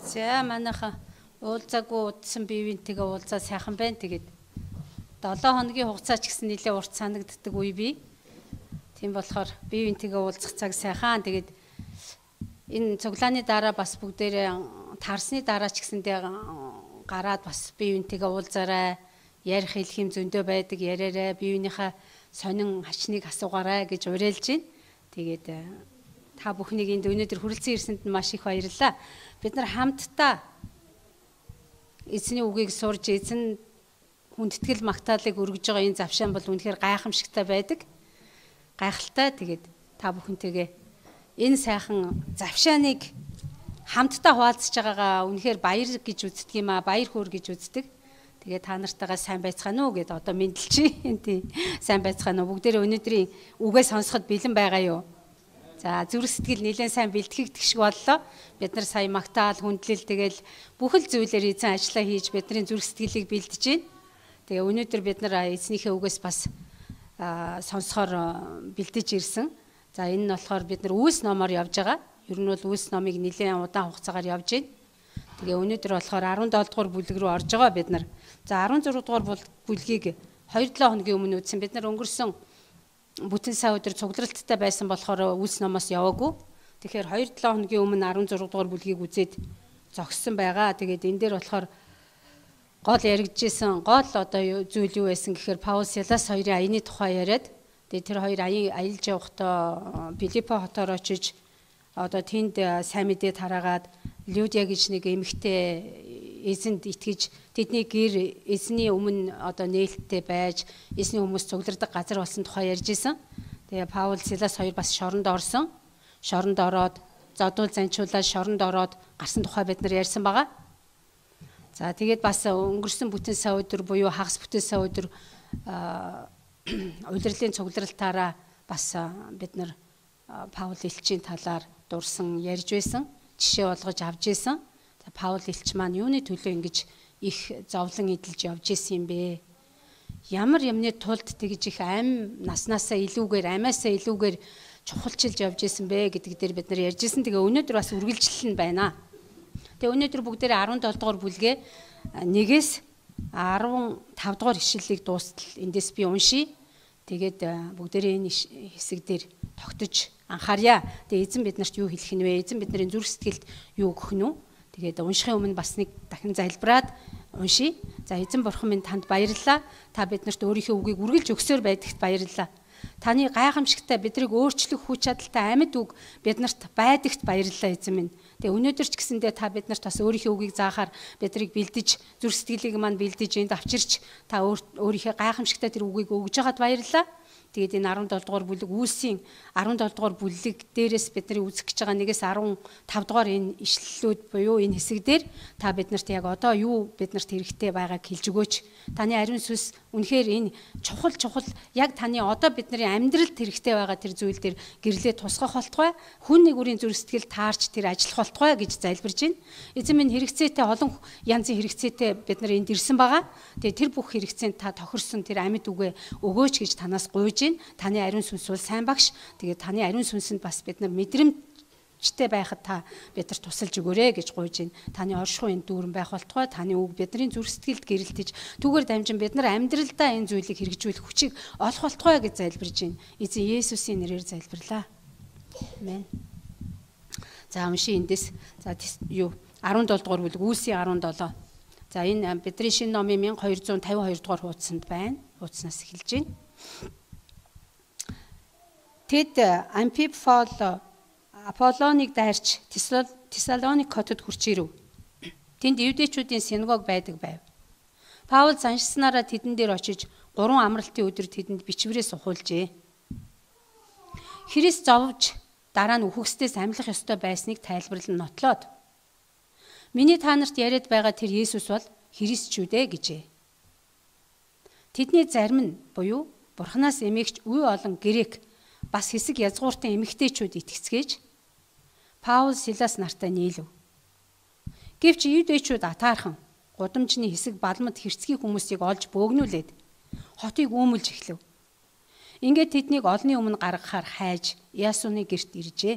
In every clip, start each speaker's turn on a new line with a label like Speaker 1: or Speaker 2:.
Speaker 1: За манайха уулзаагүй удсан бие биентэйгээ уулзаа сайхан байна. Тэгээд 7 хоногийн хугацаа ч гэсэн нэлээ урт санагддаг үе бий. Тийм болохоор бие биентэйгээ уулзах цаг сайхан. Тэгээд энэ цуглааны дараа бас бүгдээрээ таарсны дараа ч гэсэндээ гараад бас бие биентэйгээ уулзаарай. Ярих хэлэх юм зөндөө байдаг. Яриарай. Бие биенийхээ сонин хачныг асуугаарай гэж уриалж байна. Тэгээд та бүхнийг энд өнөөдөр хүрэлцэн ирсэнд нь маш их баярлалаа. Бид нар хамтдаа эзний үгийг сурж, эзэн хүндэтгэл магтаалыг өргөж байгаа энэ завшаан бол үнэхээр гайхамшигтай байдаг. Гайхалтай. Тэгээд та бүхэнтэйгээ энэ сайхан завшааныг хамтдаа хуваалцж байгаагаа үнэхээр баяр гэж үздэг юм аа, баяр хөөр гэж үздэг. Тэгээ та нартайгаа сайн байцгаана уу гэд одоо мэндэлчихье. Тийм. Сайн байцгаана уу. Бүгдээрээ өнөөдрийн үгээ сонсоход бэлэн байгаа юу? За зүрх сэтгэл нэлээд сайн бэлтгэгдэх шиг боллоо. Бид нар сая магтаал, хүндлэл тэгэл бүхэл зүйлээр эзэн ажиллаа хийж бидний зүрх сэтгэлийг бэлдэж байна. Тэгээ өнөөдөр бид нар эзнийхээ үгээс бас сонсохоор бэлдэж ирсэн. За энэ нь болохоор бид нар Үйлс номоор явж байгаа. Ер нь бол Үйлс номыг нэлээд удаан хугацаагаар явж байна. Тэгээ өнөөдөр болохоор 17 дугаар бүлэг рүү орж байгаа бид нар. За 16 дугаар бүлгийг 2-7 хоногийн өмнө үзсэн. Бид нар өнгөрсөн бүтэн сайн өдөр цугларалттай байсан болохоор Үйлс номоос яваагүй. Тэгэхээр 2-7 хоногийн өмнө 16 дугаар бүлгийг үзээд зогссон байгаа. Тэгээд энэ дээр болохоор гол яригдчихсэн гол одоо зүйл юу байсан гэхээр Паул Силас хоёрын аяны тухай яриад, тэгээд тэр хоёр аялж явахдаа Филиппо хотоор очиж одоо тэнд сайн мэдээ тараагаад Людиа гэж нэг эмэгтэй эзэнд итгэж тэдний гэр эзний өмнө одоо нээлттэй байж эзний хүмүүс цуглардаг газар болсон тухай ярьж исэн. Тэгээ Паул Силас хоёр бас шоронд орсон. Шоронд ороод зодуул занчуулаад шоронд ороод гарсан тухай бид нар ярьсан байгаа. За тэгээд бас өнгөрсөн бүтэн сайн өдөр буюу хагас бүтэн сайн өдөр улирлын цугларалтаараа бас бид нар Паул элчийн талаар дурсан ярьж байсан. Жишээ болгож авч исэн. Паул элч маань юуны төлөө ингэж их зовлон эдэлж явж исэн юм бэ? Ямар юмны тулд тэгж их ам наснаасаа илүүгээр, амиасаа илүүгээр чухалчилж явж исэн бэ гэдэг дээр бид нар ярьж исэн. Тэгээ өнөөдөр бас үргэлжлэл нь байна. Тэгээ өнөөдөр бүгдээрээ 17 дугаар бүлгээ 1-ээс 15 дугаар ишлэлийг дуустал эндээс би уншия. Тэгээд бүгдээрээ энэ хэсэг дээр тогтож анхаарья. Тэгээ эзэн бид нарт юу хэлэх нь вэ? Эзэн бидний зүрх сэтгэлд юу өгөх нь вэ? Тэгээд уншихын өмнө бас нэг дахин залбираад уншия. За эзэн бурхан минь танд баярлалаа. Та биднэрт өөрийнхөө үгийг үргэлж өгсөөр байдагт баярлалаа. Таны гайхамшигтай биднийг өөрчлөх хүч чадалтай амьд үг биднэрт байдагт баярлалаа эзэн минь. Тэгээ өнөөдөр ч гэсэндээ та биднэрт бас өөрийнхөө үгийг заахаар биднийг бэлдэж, зүрх сэтгэлийг маань бэлдэж энд авчирч та өөрийнхөө гайхамшигтай тэр үгийг өгж байгаад баярлалаа. Тэгээд энэ 17 дугаар бүлэг Үйлсийн 17 дугаар бүлэг дээрээс бидний үзэх гэж байгаа 1-ээс 15 дугаар энэ ишлэлүүд буюу энэ хэсэг дээр та биднэрт яг одоо юу биднэрт хэрэгтэй байгааг хэлж өгөөч. Таны ариун сүнс үнэхээр энэ чухал яг таны одоо бидний амьдралд хэрэгтэй байгаа тэр зүйл дээр гэрлээ тусгах болтугай, хүн нэг бүрийн зүрх сэтгэл таарч тэр ажиллах болтугай гэж залбирж байна. Эзэн минь хэрэгцээтэй олон янзын хэрэгцээтэй бид нар энд ирсэн байгаа. Тэгээд тэр бүх хэрэгцээнд та тохирсон тэр амьд үгээ өгөөч гэж танаас гуйж. Таны ариун сүнс бол сайн багш. Тэгээд таны ариун сүнсэнд бас бид нар мэдрэмжтэй байхад та бидэрт тусалж өгөөрэй гэж гуйж байна. Таны оршихуй энэ дүүрэн байх болтугай, таны үг бидний зүрх сэтгэлд гэрэлтэж, түүгээр дамжин бид нар амьдралдаа энэ зүйлийг хэрэгжүүлэх хүчийг олох болтугай гэж залбирж байна. Эзэн Есүсийн нэрээр залбирлаа. Амен. За уншия эндээс. За юу 17 дугаар бүлэг Үйлсийн 17. За энэ бидний шинэ номын 1252 дугаар хуудсанд байна. Хуудаснаас эхэлж байна. Тэд Амфипол Аполлоныг дайрч Тесалоник хотод хүрч ирэв. Тэнд евдээчүүдийн синагог байдаг байв. Паул заншсанараа тэдэн дээр очиж 3 амралтын өдөр тэдэнд бичвэрээ сухуулжээ. Христ зовж дараа нь үхэгсдээс амьлах ёстой байсныг тайлбарлан нотлоод миний та нарт яриад байгаа тэр Есүс бол Христ шүү дээ гэжээ. Тэдний зарим нь буюу Бурханаас эмээгч үе олон грек бас хэсэг язгууртан эмэгтэйчүүд итгэцгээж Паул Силас нартай нийлв. Гэвч евдээчүүд атаархан гудамжны хэсэг балмад хэрцгий хүмүүсийг олж бөөгнүүлээд хотыг үүмэлж эхлэв. Ингээд тэднийг олны өмнө гаргахаар хайж Иасуны гэрт иржээ.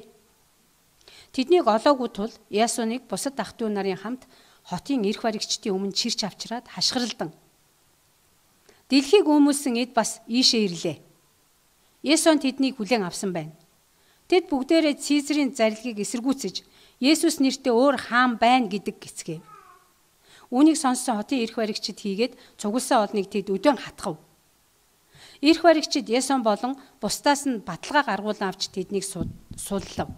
Speaker 1: Тэднийг олоогүй тул Ясоныг бусад ах дүү нарын хамт хотын эрх баригчдын өмнө чирч авчраад хашгиралдан. Дэлхийг өмүүлсэн эд бас ийшээ ирлээ. Ясон тэднийг хүлээн авсан байна. Тэд бүгдээрээ Цэзарийн зарлигийг эсэргүүцэж Есүс нэртэй өөр хаан байна гэдэг гисгэв. Үүнийг сонссон хотын эрх баригчид хийгээд цугласан олныг тэд өдөөн хатгав. Эрх баригчид Ясон болон бусдаас нь баталгаа гаргуулан авч тэднийг суллав.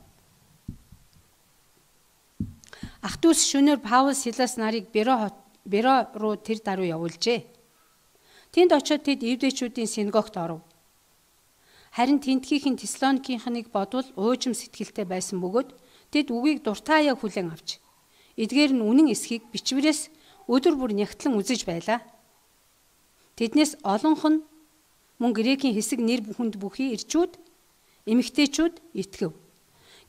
Speaker 1: Ах дүүс шөнөөр Паул Силас нарыг Беро руу тэр даруй явуулжээ. Тэнд очиод тэд евдээчүүдийн синагогт оров. Харин тентгийнхэн Теслоникийнхнийг бодвол уужим сэтгэлтэй байсан бөгөөд тэд үгийг дуртаяа хүлээн авч эдгээр нь үнэн эсхийг бичвэрээс өдөр бүр нягтлан үзэж байлаа. Тэднээс олонх нь мөн грекийн хэсэг нэр хүнд бүхий ирчүүд, эмэгтэйчүүд итгэв.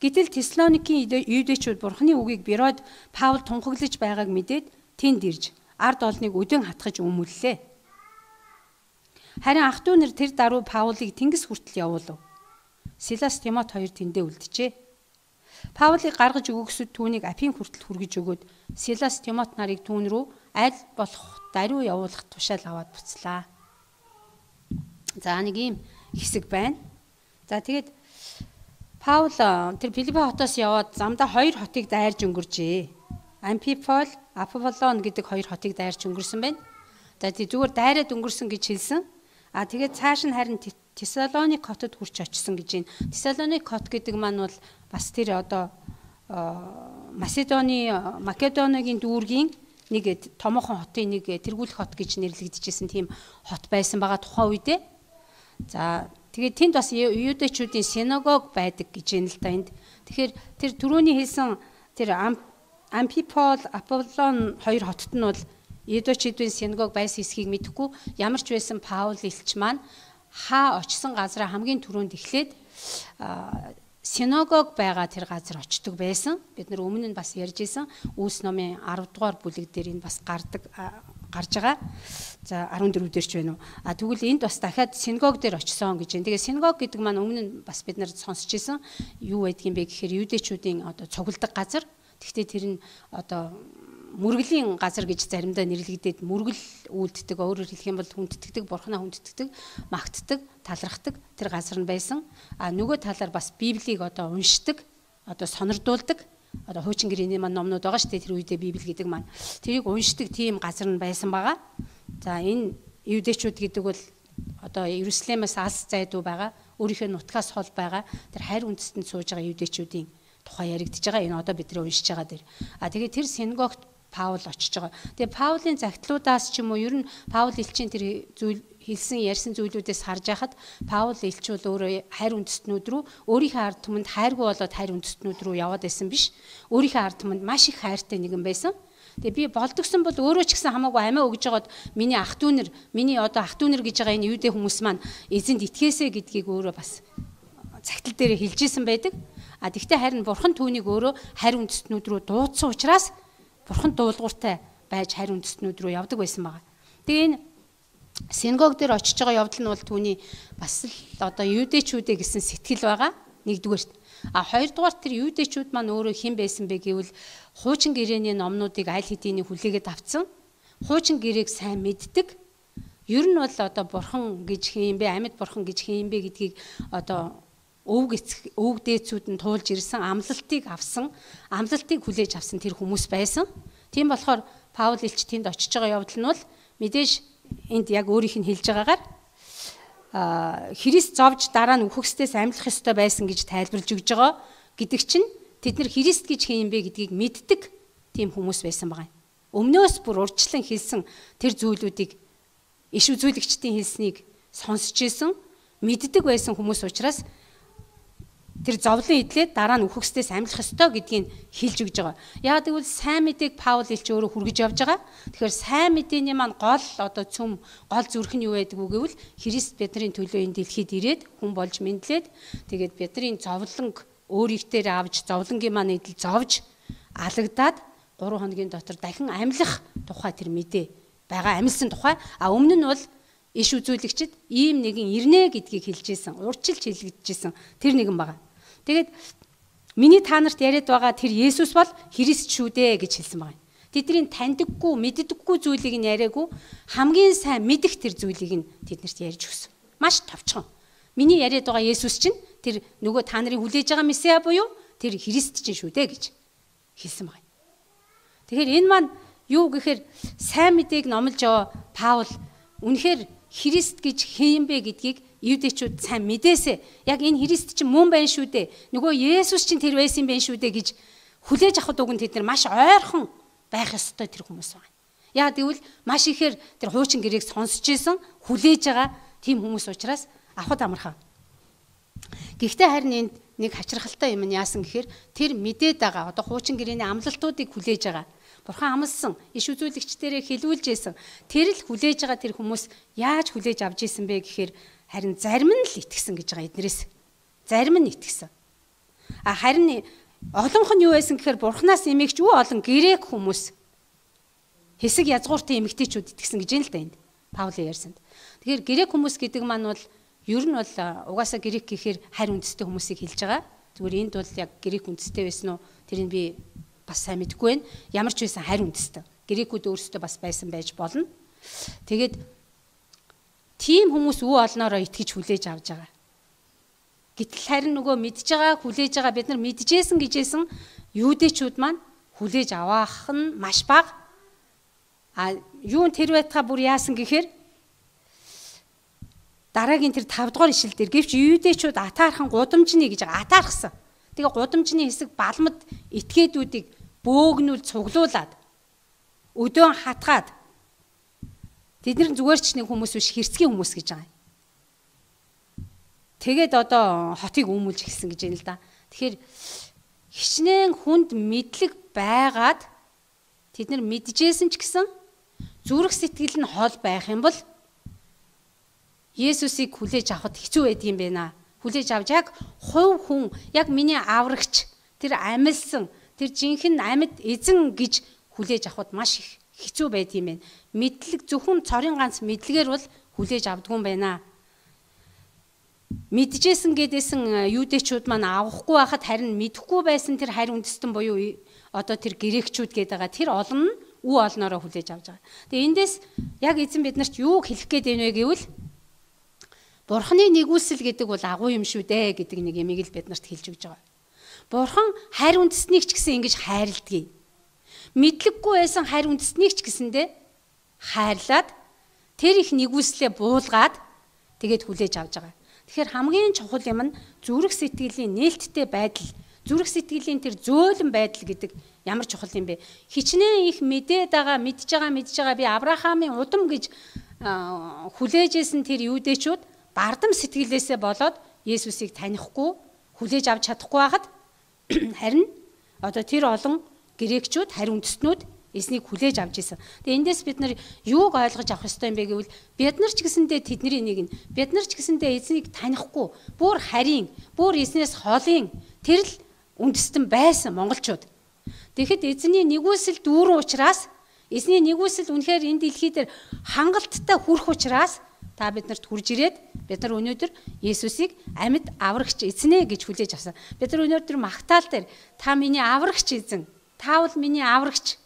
Speaker 1: Гэтэл Теслоникийн евдээчүүд Бурхны үгийг Берод Паул тунхаглаж байгааг мэдээд тэнд ирж ард олныг өдөөн хатгаж өмүүллээ. Харин ах トゥ нар тэр даруй Паулыг тэнгис хүртэл явуулав. Силас Тимот хоёр тэндээ үлджээ. Паулыг гаргаж өгөхсөд түүнийг Афин хүртэл хүргэж өгөөд Силас Тимот нарыг түүн рүү аль болох даруй явуулах тушаал аваад буцлаа. За нэг ийм хэсэг байна. За тэгээд Паул тэр Филиппи хотоос яваад замдаа хоёр хотыг дайрж өнгөржээ. Амфипол, Аполлон гэдэг хоёр хотыг дайрч өнгөрсөн байна. За тий зүгээр дайраад өнгөрсөн гэж хэлсэн. А тэгээд цааш нь харин Тессалоник хотод хүрч очисон гэж байна. Тессалоник хот гэдэг маань бол бас тэр одоо Македоны Македонигийн дүүргийн нэг томоохон хотын нэг тэргүүлэх хот гэж нэрлэгдэжсэн тийм хот байсан байгаа тухайн үедээ. За тэгээд тэнд бас юудэчүүдийн синагог байдаг гэж байна л да энд. Тэгэхээр тэр түрүүний хэлсэн тэр Амфипол, Аполлон хоёр хотод нь бол юудэчүүдийн синагог байсан эсхийг мэдэхгүй. Ямар ч байсан Паул элч маань хаа очисон газараа хамгийн түрүүнд эхлээд синагог байгаа тэр газар очдог байсан. Бид нар өмнө нь бас ярьж исэн. Үйлс номын 10 дугаар бүлэг дээр энэ бас гарч байгаа. За 14 дээр ч байна уу. А тэгвэл энд бас дахиад синагог дээр очисон гэж байна. Тэгээ синагог гэдэг маань өмнө нь бас бид нар сонсч исэн. Юу байдгийг бэ гэхээр юудэчүүдийн одоо цугладаг газар. Тэгвэл тэр нь одоо мөргөлийн газар гэж заримдаа нэрлэгдээд мөргөл үйлддэг, өөрөөр хэлэх юм бол хүндэтгэдэг, бурхнаа хүндэтгэдэг, магтдаг, талархдаг тэр газар нь байсан. А нөгөө талаар бас Библийг одоо уншдаг, одоо сонирдуулдаг, одоо хуучин гэрээний маань номнууд байгаа шүү дээ. Тэр үедээ Библи гэдэг маань тэрийг уншдаг тийм газар нь байсан байгаа. За энэ юудэчүүд гэдэг бол одоо Иерусалимаас алс зайдуу байгаа, өөрийнхөө нутгаас хол байгаа тэр хайр үндэстэнд сууж байгаа юудэчүүдийн тухай яригдж байгаа. Энэ одоо бидний уншиж байгаа дэр. А тэгээ тэр синагогт Паул очиж байгаа. Тэгээ Паулийн загтлуудаас ч юм уу ер нь Паул элчийн тэр зүйл хэлсэн ярьсан зүйлүүдээс харж байхад Паул элч бол өөрөө хайр үндэстнүүд рүү өөрийнхөө ард түмэнд хайргүй болоод хайр үндэстнүүд рүү яваад байсан биш. Өөрийнхөө ард түмэнд маш их хайртай нэгэн байсан. Тэгээ би болдогсон бол өөрөө ч гэсэн хамаагүй амиа өгж байгаад миний ах дүүнэр, миний одоо ах дүүнэр гэж байгаа энэ юудэ хүмүүс маань эзэнд итгээсэ гэдгийг өөрөө бас цагтл дээр хэлж исэн байдаг. А тэгвэл харин бурхан түүнийг өөрөө хайр үндэстнүүд рүү дуудсан учраас бурхан дуулууртай байж хайр үндэстнүүд рүү явдаг байсан байгаа. Тэгээ энэ синагог дээр очиж байгаа явдал нь бол түүний бас л одоо юудэчүүдээ гэсэн сэтгэл байгаа. Нэгдүгээрт. А хоёрдугаар тэр юудэчүүд маань өөрөө хэн байсан бэ гэвэл хуучин гэрээний номнуудыг аль хэдийн хүлээгээд авцсан. Хуучин гэрээг сайн мэддэг. Ер нь бол одоо бурхан гэж хэн юм бэ, амьд бурхан гэж хэн юм бэ гэдгийг одоо өвөг эцэг өвөг дээдсүүд нь туулж ирсэн амлалтыг авсан, амлалтыг хүлээж авсан тэр хүмүүс байсан. Тийм болохоор Паул элч тэнд очиж байгаа явдал нь бол мэдээж энд яг өөрийнх нь хэлж байгаагаар Христ зовж дараа нь үхэгсдээс амьлах ёстой байсан гэж тайлбарлаж өгж байгаа гэдэг чинь тэд нар Христ гэж хэн юм бэ гэдгийг мэддэг тийм хүмүүс байсан байгаа юм. Өмнөөс бүр урьдчилан хэлсэн тэр зүйлүүдийг иш үзүүлэгчдийн хэлснийг сонсч исэн, мэддэг байсан хүмүүс учраас тэр зовлон идлээд дараа нь үхэгсдээс амьлах ёстой гэдгийг хэлж өгж байгаа. Яг гэвэл сайн мэдээг Паул элч өөрөө хүргэж явж байгаа. Тэгэхээр сайн мэдээний маань гол одоо цөм, гол зүрх нь юу байдаг вэ гэвэл Христ бидний төлөө энэ дэлхийд ирээд хүн болж мэдлээд тэгээд бидний зовлонг өөрийг дээр авч зовлонгийн маань идэл зовж алагдаад 3 хоногийн дотор дахин амьлах тухай тэр мэдээ байгаа, амьлсан тухай. А өмнө нь бол иш үзүүлэгчид ийм нэгэн ирнэ гэдгийг хэлж исэн, урьдчилж хэлэгдэжсэн тэр нэгэн байгаа. Тэгээд Миний та нарт яриад байгаа тэр Есүс бол Христ шүү дээ гэж хэлсэн байгаа. Тэдний таньдаггүй, мэддэггүй зүйлийг нь яриаггүй, хамгийн сайн мэдэх тэр зүйлийг нь тэднэрт ярьж өгсөн. Маш товчхон. Миний яриад байгаа Есүс чинь тэр нөгөө та нарын хүлээж байгаа Месиа буюу тэр Христ чинь шүү дээ гэж хэлсэн байгаа. Тэгэхээр энэ маань юу гэхээр сайн мэдээг номлож яваа Паул үнэхээр Христ гэж хэн юм бэ гэдгийг юудэчүүд сайн мэдээсэ. Яг энэ Христ чинь мөн байна шүү дээ. Нөгөө Есүс чинь тэр байсан юм байна шүү дээ гэж хүлээж авахд уг нь тэд нар маш ойрхон байх ёстой тэр хүмүүс байна. Яг гэвэл маш ихээр тэр хуучин гэрээг сонсч исэн, хүлээж байгаа тийм хүмүүс учраас авахд амархан. Гэхдээ харин энд нэг хачирхалтай юм нь яасан гэхээр тэр мэдээд байгаа одоо хуучин гэрээний амлалтуудыг хүлээж байгаа. Бурхан амласан, иш үзүүлэгчдэрээ хэлүүлж исэн. Тэр л хүлээж байгаа тэр хүмүүс яаж хүлээж авч исэн бэ гэхээр харин зарим нь л итгэсэн гэж байгаа эднэрээс. Зарим нь итгэсэн. А харин олонх нь юу байсан гэхээр Бурханаас эмээгч үү олон грек хүмүүс хэсэг язгууртай эмэгтэйчүүд итгэсэн гэж юм л да энд Паулийн ярьсанд. Тэгэхээр грек хүмүүс гэдэг маань бол ер нь бол угаасаа грек гэхээр харь үндэстэй хүмүүсийг хэлж байгаа. Зүгээр энд бол яг грек үндэстэй байсан уу? Тэрийг би бас сайн мэдэхгүй байна. Ямар ч байсан харь үндэстэй. Грекүүд өөрсдөө бас байсан байж болно. Тэгээд тийм хүмүүс үү олноороо итгэж хүлээж авч байгаа. Гэтэл харин нөгөө мэдж байгаа, хүлээж байгаа бид нар мэджсэн гэжсэн юудэчүүд маань хүлээж аваах нь маш бага. А юун тэр байтгаа бүр яасан гэхээр дараагийн тэр 5 дугаар ишлэл дээр гэвч юудэчүүд атаархан гудамжны гэж байгаа. Атаархсан. Тэгээ гудамжны хэсэг балмад этгээдүүдийг бөөгнүүл цуглуулад өдөөн хатгаад тэд нар зүгээр ч нэг хүмүүс биш хэрцгий хүмүүс гэж байгаа. Тэгээд одоо хотыг өмүүлж эхэлсэн гэж байна л да. Тэгэхээр хичнээн хүнд мэдлэг байгаад тэд нар мэджсэн ч гэсэн зүрх сэтгэл нь хол байх юм бол Есүсийг хүлээж авахд хэцүү байдаг юм байна. Хүлээж авч яг хувь хүн, яг миний аврагч, тэр амилсан, тэр жинхэнэ амьд эзэн гэж хүлээж авахд маш их хэцүү байдаг юм байна. Мэдлэг зөвхөн цорын ганц мэдлэгээр бол хүлээж авдгүй юм байна. Мэджсэн гэдээсэн юудэчүүд маань авахгүй байхад харин мэдэхгүй байсан тэр харь үндэстэн буюу одоо тэр грекчүүд гэдэг байгаа тэр олон нь үү олноороо хүлээж авч байгаа. Тэгээ эндээс яг эзэн бид нарт юу хэлэх гээд байна вэ гэвэл Бурханы нэгүсэл гэдэг бол агуу юм шүү дээ гэдэг нэг ямиг л бид нарт хэлж өгч байгаа. Бурхан харь үндэстнийг ч гэсэн ингэж хайрладгийг. Мэдлэггүй байсан харь үндэстнийг ч гэсэндээ хайрлаад тэр их нэгүслээ буулгаад тэгээд хүлээж авч байгаа. Тэгэхээр хамгийн чухал юм нь зүрх сэтгэлийн нээлттэй байдал, зүрх сэтгэлийн тэр зөөлөн байдал гэдэг ямар чухал юм бэ? Хичнээн их мэдээд байгаа, мэдж байгаа би Авраамийн удам гэж хүлээжсэн тэр юудэчүүд бардам сэтгэлээсээ болоод Есүсийг танихгүй, хүлээж авч чадахгүй байхад харин одоо тэр олон грекчүүд, харь үндэстнүүд эзнийг хүлээж авч исэн. Тэгээ эндээс бид нар юуг ойлгож авах ёстой юм бэ гэвэл бид нар ч гэсэндээ тэдний нэг нь бид нар ч гэсэндээ эзнийг танихгүй, бүр харийн, бүр эзнээс холын тэр л үндэстэн байсан монголчууд. Тэгэхэд эзний нэгүсэл дүүрэн учраас, эзний нэгүсэл үнэхээр энэ дэлхий дээр хангалттай хүрэх учраас та бид нарт хурж ирээд бид нар өнөөдөр Есүсийг амьд аврагч эзнээ гэж хүлээж авсан. Бид нар өнөөдөр магтаал дээр та миний аврагч эзэн, та бол миний аврагч.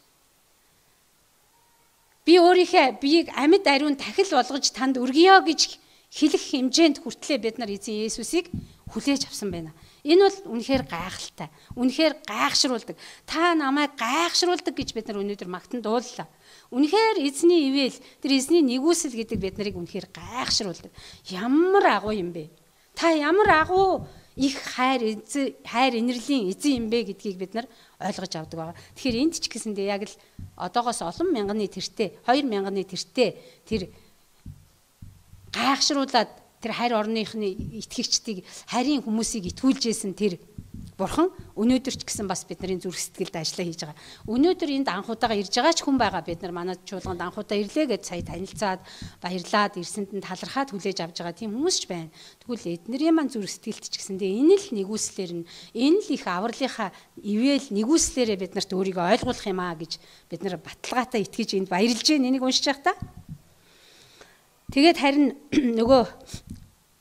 Speaker 1: Би өөрийнхөө биеийг амьд ариун тахил болгож танд өргөё гэж хэлэх хэмжээнд хүртлээ бид нар эзэн Есүсийг хүлээж авсан байна. Энэ бол үнэхээр гайхалтай. Үнэхээр гайхшруулдаг. Та намайг гайхшруулдаг гэж бид нар өнөөдөр магтан дууллаа. Үнэхээр эзний ивэл тэр эзний нэгүсэл гэдэг бид нарыг үнэхээр гайхшруулдаг. Ямар агуу юм бэ? Та ямар агуу их хайр хайр инэрлийн эзэн юм бэ гэдгийг бид нар ойлгож авдаг байгаа. Тэгэхээр энд ч гэсэндээ яг л одоогоос олон мянганы тэртээ, 2000-ны тэртээ тэр гайхшруулад тэр харь орныхны итгэгчдийг харийн хүмүүсийг итгүүлжсэн тэр Бурхан өнөөдөр ч гэсэн бас бидний зүрх сэтгэлд ажиллаа хийж байгаа. Өнөөдөр энд анхудаага ирж байгаа ч хүн байгаа. Бид нар манай чуулганд анхудаа ирлээ гэж сая танилцаад баярлаад ирсэнд нь талархаад хүлээж авч байгаа тийм хүмүүс ч байна. Тэгвэл эднэрийн маань зүрх сэтгэлд ч гэсэндээ энэ л нэгүслэр нь энэ л их авралынхаа ивэл нэгүслэрээ бид нарт өөрийгөө ойлгуулах юм аа гэж бид нар баталгаатай итгэж энд баярлж байна. Энийг уншиж байхдаа. Тэгээд харин нөгөө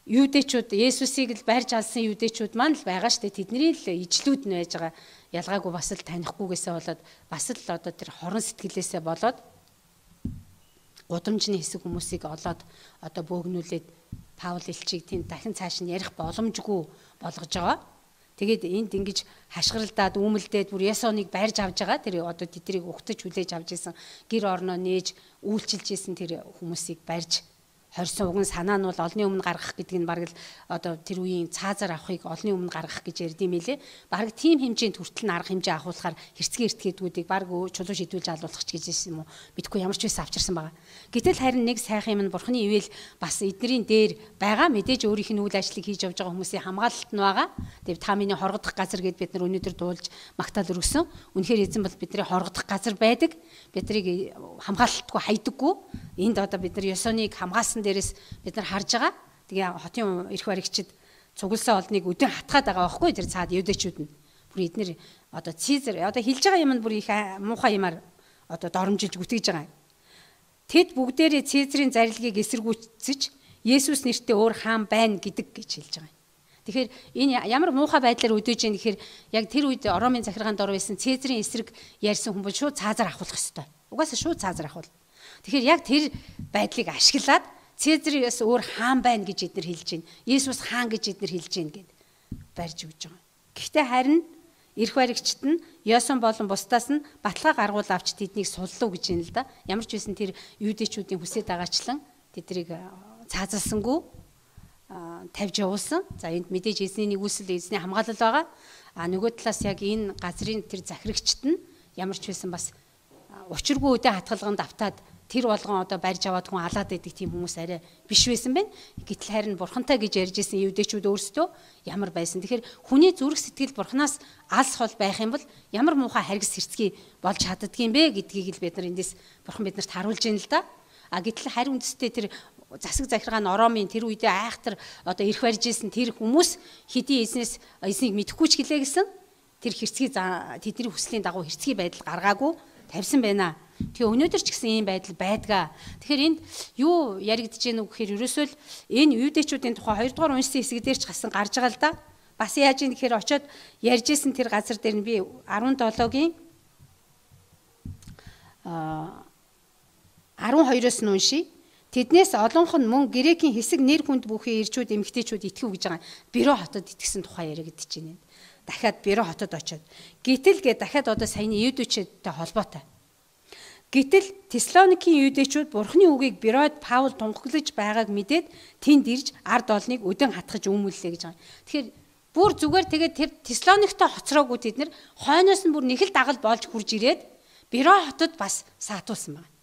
Speaker 1: Юудэчүүд Есүсийг л барьж алсан юудэчүүд маань л байгаа шүү дээ. Тэдний л ижлүүд нь байж байгаа. Ялгаагүй бас л танихгүйгээсээ болоод бас л одоо тэр хорон сэтгэлээсээ болоод гудамжны хэсэг хүмүүсийг олоод одоо бөөгнүүлээд Паул элчийг тийм дахин цааш нь ярих боломжгүй болгож байгаа. Тэгээд энд ингэж хашгиралдаад үүмэлдээд бүр Ясоныг барьж авч байгаа. Тэр одоо тэднийг угтаж хүлээж авч исэн гэр орноо нээж үйлчилж исэн тэр хүмүүсийг барьж хорьсон. Уг нь санаа нь бол олны өмнө гаргах гэдэг нь бараг л одоо тэр үеийн цаазаар авахыг олны өмнө гаргах гэж ярьд юм лээ. Бараг тийм хэмжээнд хүртэл нь арга хэмжээ авахулахаар хэрцгий эртгээдгүүдийг бараг чулуу шидүүлж алуулах ч гэж юм уу. Мэдгүй ямар ч байсан авчирсан байгаа. Гэтэл харин нэг сайхан юм нь Бурхны ивэл бас эднэрийн дээр байгаа. Мэдээж өөрийнх нь үйл ажлыг хийж явж байгаа хүмүүсийн хамгаалалт нь байгаа. Тэгээд та миний хоргодох газар гэд бид нар өнөөдөр дуулж магтаал өргөсөн. Үнэхээр эзэн бол бидний хоргодох газар байдаг. Биднийг хамгаалалтгүй хайдаггүй. Энд одоо бид нар Ясоныг хамгаалсан дээрээс бид нар харж байгаа. Тэгээ хотын эрх баригчид цугласан олныг өдөн хатгаад байгаа байхгүй тэр цаад юудэчүүд нь. Бүр эднэр одоо Цизар одоо хэлж байгаа юм нь бүр их муухай юмар одоо доромжилж гүтгэж байгаа юм. Тэд бүгдээрээ Цизарийн зарилгийг эсэргүүцэж Есүс нэртэй өөр хаан байна гэдэг гэж хэлж байгаа юм. Тэгэхээр энэ ямар муухай байдлаар өдөөж юм гэхээр яг тэр үед Ромын захиргаанд ор байсан Цезарийн эсрэг ярьсан хүн бол шууд цаазаар авахулах ёстой. Угаасаа шууд цаазаар авахул. Тэгэхээр яг тэр байдлыг ашиглаад Цезараас өөр хаан байна гэж эднэр хэлж байна. Есүс хаан гэж эднэр хэлж байна гэд барьж өгч байгаа. Гэхдээ харин эрх баригчид нь Ясон болон бусдаас нь баталгаа гаргуул авч тэднийг суллуу гэж байна л да. Ямар ч байсан тэр юудэчүүдийн хүсээд байгаачлан тэднийг цаазалсангүй тавьж явуулсан. За энд мэдээж эзний нэгүсэл, эзний хамгаалал байгаа. А нөгөө талаас яг энэ газрын тэр захирагчид нь ямар ч байсан бас учиргүй өдөө хатгалганд автаад тэр болгон одоо барьж аваад хүн алаад байдаг тийм хүмүүс арай биш байсан байна. Гэтэл харин бурхантай гэж ярьж исэн юудэчүүд өөрсдөө ямар байсан. Тэгэхээр хүний зүрх сэтгэл бурханаас алс хол байх юм бол ямар муухай харгас хэрцгий болж чаддгийм бэ гэдгийг л бид нар эндээс бурхан биднэрт харуулж байна л да. А гэтэл харь үндэстэй тэр засаг захиргаа нь Ромын тэр үедээ айхтар одоо эрх барьж исэн тэр хүмүүс хэдий эзнээс эзнийг мэдэхгүй ч гэлээ гэсэн тэр хэрцгий тэдний хүслийн дагуу хэрцгий байдал гаргаагүй тавьсан байна. Тэгээ өнөөдөр ч гэсэн ийм байдал байдгаа. Тэгэхээр энд юу яригдж гэнэ үг гэхээр ерөөсөө л энэ юудэчүүдийн тухай 2 дугаар уншсан хэсэг дээр ч гасан гарч байгаа л да. Бас яаж юм гэхээр очиод ярьж исэн тэр газар дээр нь би 17-гийн 12-оос нь уншия. Тэднээс олонх нь мөн грекийн хэсэг нэр хүнд бүхий ирчүүд эмэгтэйчүүд итгэв гэж байгаа. Бюро хотод итгэсэн тухай яригдж байна. Дахиад Бюро хотод очиод. Гэтэл гэ дахиад одоо саяны юудэчүүдтэй холбоотой. Гэтэл Теслоникийн юудэчүүд Бурхны үгийг Бюрод Паул тунхаглаж байгааг мэдээд тэнд ирж ард олныг өдөн хатгаж өмүүллээ гэж байгаа. Тэгэхээр бүр зүгээр тэгээд тэр Теслониктой хоцроогүй тэд нэр хойноос нь бүр нэг л дагал болж хурж ирээд Бюро хотод бас саатуулсан байна.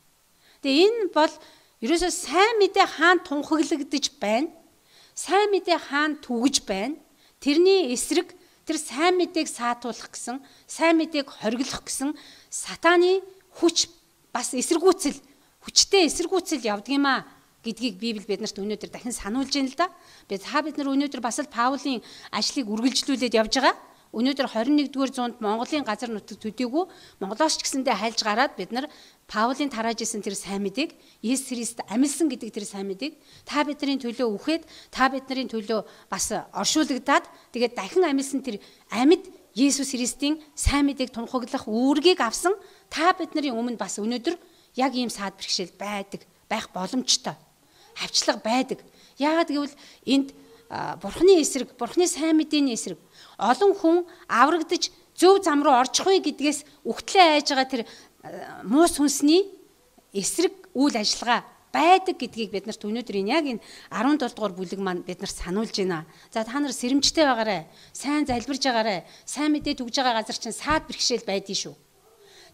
Speaker 1: Тэгээ энэ бол ерөөсөө сайн мэдээ хаан тунхаглагдаж байна. Сайн мэдээ хаан түгэж байна. Тэрний эсрэг тэр сайн мэдээг саатуулах гэсэн, сайн мэдээг хориглох гэсэн сатааны хүч бас эсэргүүцэл, хүчтэй эсэргүүцэл явдаг юм а гэдгийг Библи биднэрт өнөөдөр дахин сануулж байна л да. Бид нар өнөөдөр бас л Паулийн ажлыг үргэлжлүүлээд явж байгаа. Өнөөдөр 21-р зуунд Монголын газар нутаг төдийгүй Монголоос ч гэсэндээ хайлж гараад бид нар Паулийн тарааж исэн тэр сайн мэдээг, Есүс Христ амилсан гэдэг тэр сайн мэдээг та бидний төлөө үхээд, та бидний төлөө бас оршуулгадаад тэгээд дахин амилсан тэр амьд Есүс Христийн сайн мэдээг тунхаглах үүргийг авсан та бидний өмнө бас өнөөдөр яг ийм саад бэрхшээл байдаг, байх боломжтой. Хавчлага байдаг. Яагаад гэвэл энд Бурхны эсрэг, Бурхны сайн мэдээний эсрэг олон хүн аврагдаж зөв зам руу орчихгүй гэдгээс үхтлээ айж байгаа тэр муу сүнсний эсрэг үйл ажиллагаа байдаг гэдгийг бид нарт өнөөдөр энэ яг энэ 17 дугаар бүлэг маань бид нарт сануулж байна. За та нар сэрэмжтэй байгаарай. Сайн залбирж байгаарай. Сайн мэдээ түгж байгаа газар чинь саад бэрхшээл байдгийн шүү.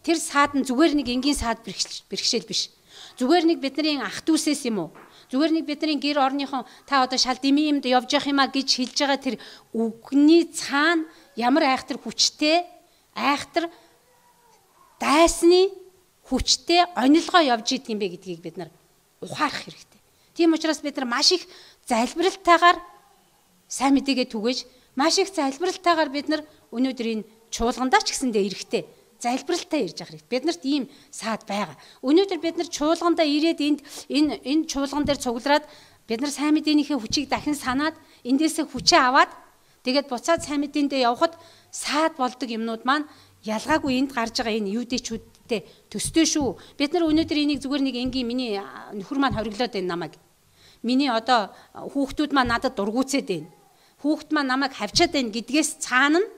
Speaker 1: Тэр саад нь зүгээр нэг энгийн саад бэрхшээл биш. Зүгээр нэг бидний ах дүүсээс юм уу? Зүгээр нэг бидний гэр орныхон та одоо шал дэмий юмд явж явах юмаа гэж хэлж байгаа тэр үгний цаана ямар айхтар хүчтэй, айхтар дайсны хүчтэй онилгоо явж идэг юм бэ гэдгийг бид нар ухаарах хэрэгтэй. Тийм учраас бид нар маш их залбиралтайгаар сайн мэдээгээ түгээж, маш их залбиралтайгаар бид нар өнөөдөр энэ чуулгандаа ч гэсэндээ эрэхтэй залбиралтай ирж явах хэрэгтэй. Бид нарт ийм саад байгаа. Өнөөдөр бид нар чуулгандаа ирээд энд энэ чуулган дээр цуглараад Бид нар сайн мэдээнийхээ хүчийг дахин санаад эндээсээ хүчээ аваад тэгээд буцаад сайн мэдээндээ явхад саад болдог юмнууд маань ялгаагүй энд гарч байгаа энэ юудэчүүдтэй төстэй шүү. Бид нар өнөөдөр энийг зүгээр нэг энгийн миний нөхөр маань хориглоод байна намайг. Миний одоо хүүхдүүд маань надад дургуутсээд байна. Хүүхд маань намайг хавчаад байна гэдгээс цаана нь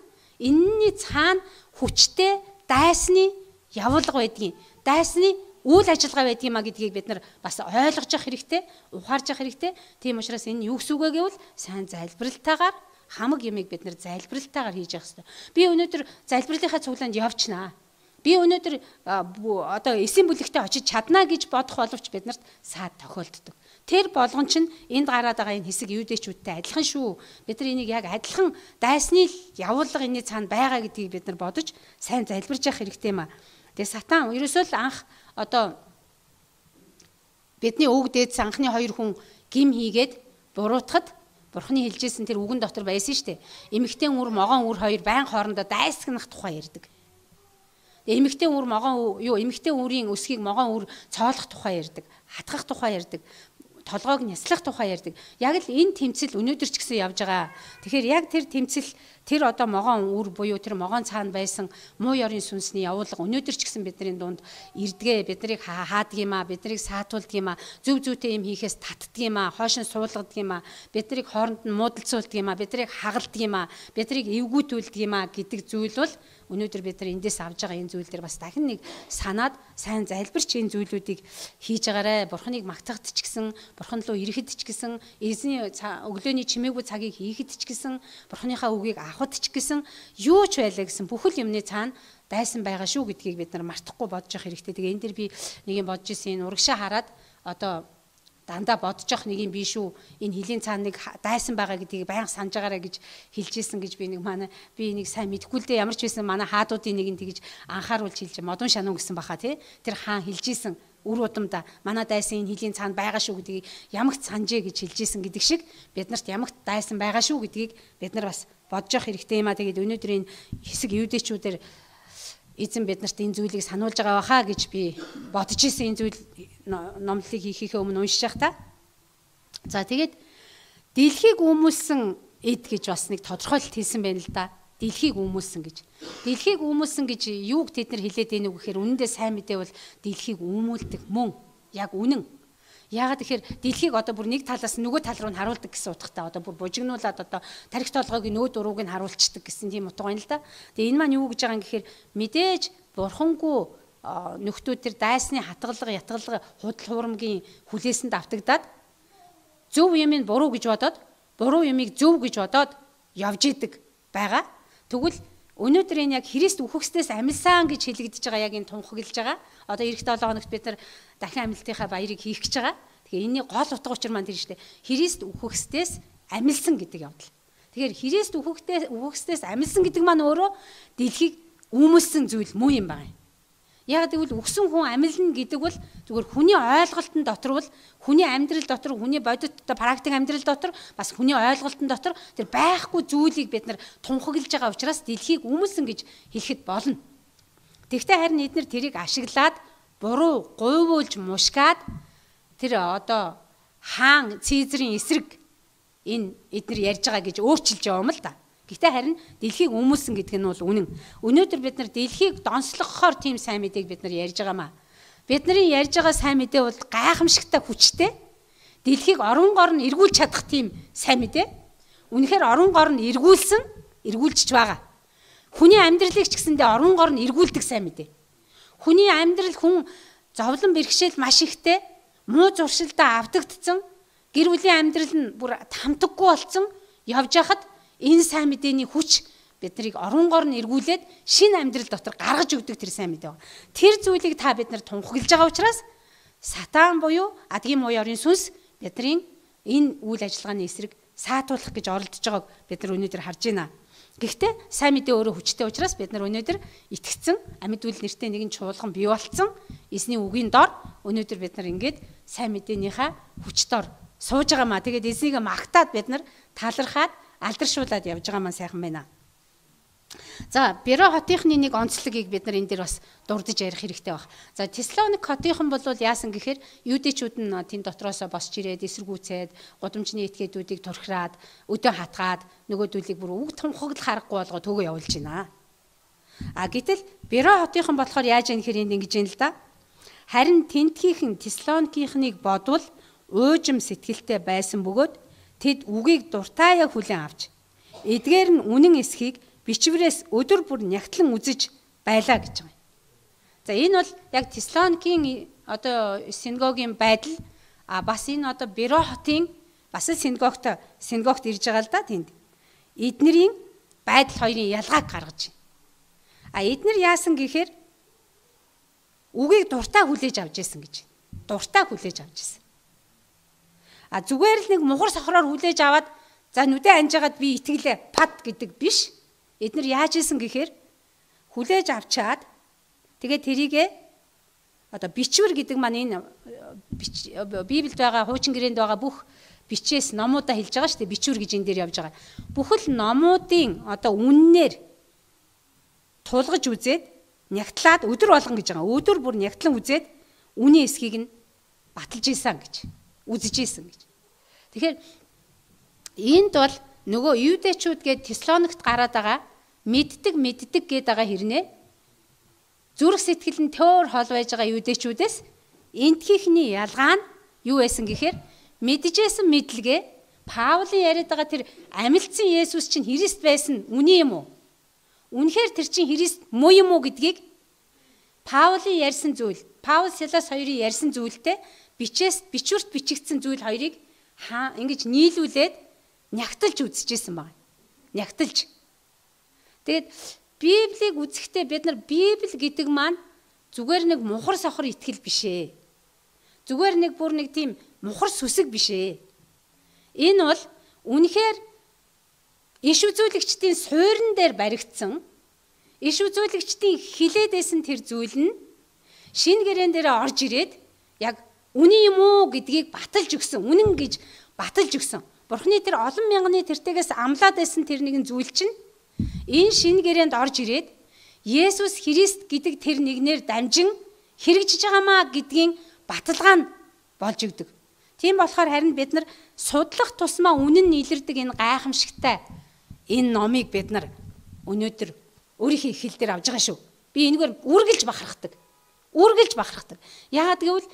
Speaker 1: энэний цаана хүчтэй дайсны явуулга байдгийг, дайсны үйл ажиллагаа байдгиймаа гэдгийг бид нар бас ойлгож явах хэрэгтэй, ухаарж явах хэрэгтэй. Тийм учраас энэ юу гэсэн үг вэ гэвэл сайн залбиралтайгаар хамаг юмыг бид нар залбиралтайгаар хийж явах хэрэгтэй. Би өнөөдөр залбирлынхаа цуглаанд явчихнаа. Би өнөөдөр одоо эсийн бүлэгтээ очиж чаднаа гэж бодох боловч биднэрт саад тохиолддог. Тэр болгон чинь энд гараад байгаа энэ хэсэг юудэчүүдтэй адилхан шүү. Бид нар энийг яг адилхан дайсны явуулга энэний цаана байгаа гэдгийг бид нар бодож сайн залбирж явах хэрэгтэй юм а. Тэгээ сатан ерөөсөө л анх одоо бидний өвөг дээдс анхны хоёр хүн гим хийгээд буруутахад Бурхны хэлжсэн тэр үгэн дотор байсан шүү дээ. Эмэгтэй үр могоон үр хоёр байн хоорондоо дайсагнах тухай ярьдаг. Эмэгтэй үр могоон юу эмэгтэй үрийн өсгийг могоон үр цоолох тухай ярьдаг, хатгах тухай ярьдаг, толгойг няслах тухай ярьдаг. Яг л энэ тэмцэл өнөөдөр ч гэсэн явж байгаа. Тэгэхээр яг тэр тэмцэл тэр одоо могоон үр буюу тэр могоон цаана байсан муу ёрын сүнсний явуулга өнөөдөр ч гэсэн бидний дунд ирдгээ, биднийг хаадаг юм аа, биднийг саатуулдаг юм аа, зөв зүйтэй юм хийхээс татдаг юм аа, хойш нь суулгадаг юм аа, биднийг хооронд нь муудалцуулдаг юм аа, биднийг хагалдаг юм аа, биднийг эвгүүтүүлдэг юм аа гэдэг зүйл бол өнөөдөр бид нар эндээс авж байгаа энэ зүйл дээр бас дахин нэг санаад сайн залбирч энэ зүйлүүдийг хийж байгаарэ. Бурхныг магтахад ч гэсэн, Бурхан руу ирэхэд ч гэсэн, эзний өглөөний чимээгүй цагийг хийхэд ч гэсэн, Бурханыхаа үгийг авахд ч гэсэн юу ч байлаа гэсэн бүхэл юмны цаана дайсан байгаа шүү гэдгийг бид нар мартахгүй бодож явах хэрэгтэй. Тэгээ энэ дэр би нэг юм бодож исэн, энэ урагшаа хараад одоо дандаа бодож явах нэг юм биш үү. Энэ хилийн цаана нэг дайсан байгаа гэдгийг байнга санаж байгаарэ гэж хэлж исэн гэж би нэг манай би энийг сайн мэдэхгүй л дээ, ямар ч байсан манай хаадуудын нэг нь тэгж анхааруулж хэлж модон шануу гэсэн баха тий. Тэр хаан хэлж исэн үр удамда манай дайсан энэ хилийн цаана байгаа шүү гэдгийг ямагт санажээ гэж хэлж исэн гэдэг шиг биднэрт ямагт дайсан байгаа шүү гэдгийг бид нар бас бодож явах хэрэгтэй юм а. Тэгээд өнөөдөр энэ хэсэг юудэчүүдээр эзэн биднэрт энэ зүйлийг сануулж байгаа баха гэж би бодож исэн энэ зүйл номлолыг хийхийнхээ өмнө уншиж явах та. За тэгээд дэлхийг өмүүлсэн эд гэж бас нэг тодорхойлолт хийсэн байна л да. Дэлхийг өмүүлсэн гэж. Дэлхийг өмүүлсэн гэж юуг тэд нар хэлээд байна вэ гэхээр үнэндээ сайн мэдээ бол дэлхийг өмүүлдэг мөн. Яг үнэн. Яагаад тэгэхээр дэлхийг одоо бүр нэг талаас нөгөө тал руу нь харуулдаг гэсэн утгатай одоо бүр бужигнуулаад одоо тарих толгойг нөөд урууг нь харуулцдаг гэсэн тийм утга байна л да. Тэгээ энэ маань юу гэж байгаа юм гэхээр мэдээж бурхангүй нөхдүүд тэр дайсны хатгалга, ятгалга, худал хуурмгийн хүлээсэнд автагдаад зөв юмыг буруу гэж бодоод, буруу юмыг зөв гэж бодоод явж идэг байгаа. Тэгвэл өнөөдөр энэ яг Христ үхэгсдээс амилсан гэж хэлэгдэж байгаа яг энэ тунхаглаж байгаа. Одоо эх 7 хоногт бид нар дахин амилтынхаа баярыг хийх гэж байгаа. Тэгэхээр энэний гол утга учир маань тэр шүү дээ. Христ үхэгсдээс амилсан гэдэг явдал. Тэгэхээр Христ үхэгсдээс амилсан гэдэг маань өөрөө дэлхийг өмөлсөн зүйл муу юм байна. Яг гэвэл үхсэн хүн амилна гэдэг бол зүгээр хүний ойлголтын дотор бол хүний амьдрал дотор, хүний бодит одоо практик амьдрал дотор бас хүний ойлголтын дотор тэр байхгүй зүйлийг бид нар тунхаглаж байгаа учраас дэлхийг өмөлсөн гэж хэлэхэд болно. Тэгвэл харин эднэр тэрийг ашиглаад буруу гуйвуулж мушгаад тэр одоо хаан Цэзрийн эсрэг энэ эднэр ярьж байгаа гэж өөрчилж яваа юм л да. Гэхдээ харин дэлхийг өмүүлсэн гэдэг нь бол үнэн. Өнөөдөр бид нар дэлхийг донслогохоор тийм сайн мэдээг бид нар ярьж байгаамаа. Бидний ярьж байгаа сайн мэдээ бол гайхамшигтай хүчтэй. Дэлхийг орон гор нь эргүүлж чадах тийм сайн мэдээ. Үнэхээр орон гор нь эргүүлсэн, эргүүлчихж байгаа. Хүний амьдралыг ч гэсэндээ орон гор нь эргүүлдэг сайн мэдээ. Хүний амьдрал хүн зовлон бэрхшээл маш ихтэй, муу зуршилдаа автагдсан, гэр бүлийн амьдрал нь бүр тамтаггүй болсон явж байхад энэ сайн мэдээний хүч биднийг оронгоор нь эргүүлээд шинэ амьдрал дотор гаргаж өгдөг тэр сайн мэдээ. Тэр зүйлийг та бид нар тунхаглаж байгаа учраас сатан буюу адгийн муу ёрын сүнс бидний энэ үйл ажиллагааны эсрэг саатуулах гэж оролдож байгааг бид нар өнөөдөр харж байна. Гэхдээ сайн мэдээ өөрөө хүчтэй учраас бид нар өнөөдөр итгэцэн амьд үйл нэртэй нэгэн чуулган бий болцсон эзний үгийн дор өнөөдөр бид нар ингээд сайн мэдээнийхээ хүч дор сууж байгаа маа. Тэгээд эзнийг магтаад бид нар талархаад алдаршуулад явж байгаа маань сайхан байна. За, Беро хотынхны нэг онцлогийг бид нар энэ дээр бас дурдж ярих хэрэгтэй баг. За, Теслоник хотынхан бол яасан гэхээр юудэчүүд нь тэн дотроосоо босч ирээд эсэргүүцээд гудамжны этгээдүүдийг турхираад өдөө хатгаад нөгөөдүүлийг бүр үг тунхаглах харахгүй болгоо төгөө явуулж байна. А гэтэл Беро хотынхан болохоор яаж яах гэхээр энд ингэж юм л да. Харин тентгийнхэн Теслоникийнхнийг бодвол уужим сэтгэлтэй байсан бөгөөд тэд үгийг дуртаяа хүлээн авч эдгээр нь үнэн эсхийг бичвэрээс өдөр бүр нягтлан үзэж байлаа гэж байгаа юм. За, энэ бол яг Теслоникийн одоо синагогийн байдал, а бас энэ одоо Беро хотын бас синагогт ирж байгаа л да тэнд. Эднэрийн байдал хоёрын ялгааг гаргаж байна. А эднэр яасан гэхээр үгийг дуртай хүлээж авч ирсэн гэж. Дуртай хүлээж авч ирсэн. А зүгээр л нэг мухар сохроор хүлээж аваад за нүдэ анжгаад би итгэлээ пад гэдэг биш. Эднэр яаж исэн гэхээр хүлээж авчаад тэгээд тэрийгэ одоо бичвэр гэдэг маань энэ Библиэд байгаа хуучин гэрээнд байгаа бүх бичээс номуудаа хэлж байгаа шүү дээ. Бичвэр гэж энэ дээр явж байгаа. Бүхэл номуудын одоо үннээр тулгаж үзээд нягтлаад өдөр болгон гэж байгаа. Өдөр бүр нягтлан үзээд үнийн эсхийг нь баталж исэн гэж, үзэж исэн гэж. Тэгэхээр энд бол нөгөө юудэчүүд гээд Теслоникт гараад байгаа мэддэг гээд байгаа хэрнээ зүрх сэтгэл нь төөр хол байж байгаа юудэчүүдээс энтхийнхний ялгаа нь юу байсан гэхээр мэджсэн мэдлэгээ Паулийн яриад байгаа тэр амилтсан Есүс чинь Христ байсан үнэн юм уу? Үнэхээр тэр чинь Христ муу юм уу гэдгийг Паулийн ярьсан зүйл, Паул Силас хоёрын ярьсан зүйлтэй бичээс бичвэрт бичигдсэн зүйл хоёрыг ингэж нийлүүлээд нягталж үзчихсэн байна. Нягталж. Тэгээд Библийг үзэхдээ бид нар Библи гэдэг маань зүгээр нэг мухар сохор итгэл биш ээ. Зүгээр нэг бүр нэг тийм мухар сүсэг биш ээ. Энэ бол үнэхээр иш үзүүлэгчдийн суурин дээр баригдсан, иш үзүүлэгчдийн хилээд байсан тэр зүйл нь шинэ гэрээн дээр орж ирээд яг үнэн юм уу гэдгийг баталж өгсөн, үнэн гэж баталж өгсөн. Бурхны тэр олон мянганы тэртегээс амлаад байсан тэр нэгэн зүйл чинь энэ шинэ гэрээнд орж ирээд Есүс Христ гэдэг тэр нэгнээр дамжин хэрэгжиж байгаамаа гэдгийн баталгаа нь болж өгдөг. Тийм болохоор харин бид нар судлах тусмаа үнэн нь илэрдэг энэ гайхамшигтай энэ номыг бид нар өнөөдөр өөрийнхөө хэл дээр авж байгаа шүү. Би энэгээр үргэлж бахархдаг. Үргэлж бахархдаг. Яагаад гэвэл